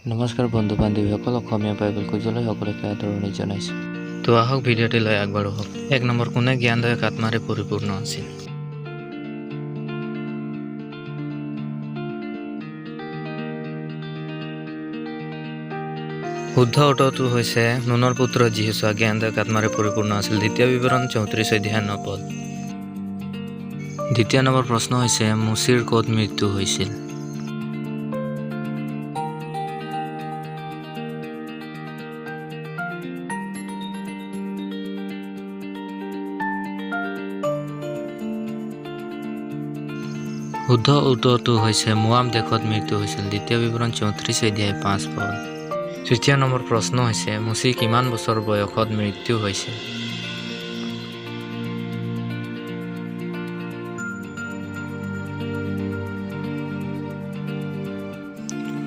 নমস্কাৰ বন্ধু বান্ধৱীসকল, অসমীয়া বাইবেল কুইজলৈ সকলোকে আদৰণি জনাইছোঁ। তো আহক, ভিডিঅ'টি লৈ আগবাঢ়ো হওক। 1 নম্বৰ, কোনে জ্ঞানদায়ক আত্মাৰে পৰিপূৰ্ণ আছিল? শুদ্ধ উত্তৰটো হৈছে নুনৰ পুত্ৰ যিহোচূৱা জ্ঞানদায়ক আত্মাৰে পৰিপূৰ্ণ আছিল। দ্বিতীয় বিৱৰণ 34 অধ্যায় 9 পদ। দ্বিতীয় নম্বৰ প্ৰশ্ন হৈছে, মোচিৰ ক'ত মৃত্যু হৈছিল? শুদ্ধ উত্তৰটো হৈছে মোৱাব দেশত মৃত্যু হৈছিল। দ্বিতীয় বিৱৰণ 34 অধ্যায় 5 পদ। তৃতীয় নম্বৰ প্ৰশ্ন হৈছে, মোচি কিমান বছৰ বয়সত মৃত্যু হৈছিল?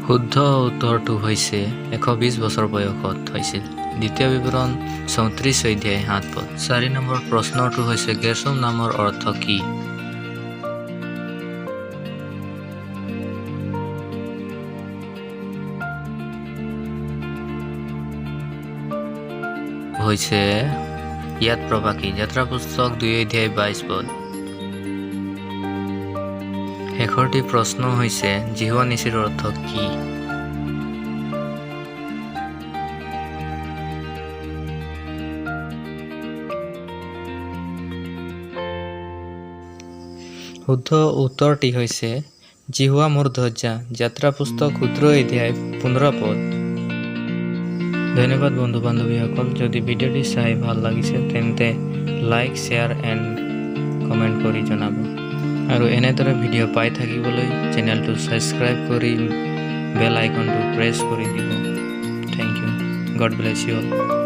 শুদ্ধ উত্তৰটো হৈছে 120 বছৰ বয়সত হৈছিল। দ্বিতীয় বিৱৰণ 34 অধ্যায় 7 পদ। 4 নম্বৰ প্ৰশ্নটো হৈছে, গেৰচোম নামৰ অৰ্থ কি? হৈছে ইয়াত প্ৰবাসী। যাত্ৰা পুস্তক 2 অধ্যায় 22 পদ। শেষৰটি প্ৰশ্ন হৈছে, যিহোৱা নিচিৰ অৰ্থ কি? শুদ্ধ উত্তৰটি হৈছে যিহোৱা মোৰ ধ্বজা। যাত্ৰা পুস্তক 17 অধ্যায় 15 পদ। ধন্যবাদ বন্ধু বান্ধৱীসকল। যদি ভিডিঅ'টি চাই ভাল লাগিছে, তেন্তে লাইক, শ্বেয়াৰ এণ্ড কমেণ্ট কৰি জনাব আৰু এনেদৰে ভিডিঅ' পাই থাকিবলৈ চেনেলটো ছাবস্ক্ৰাইব কৰি বেল আইকনটো প্ৰেছ কৰি দিব। Thank you, God bless you all.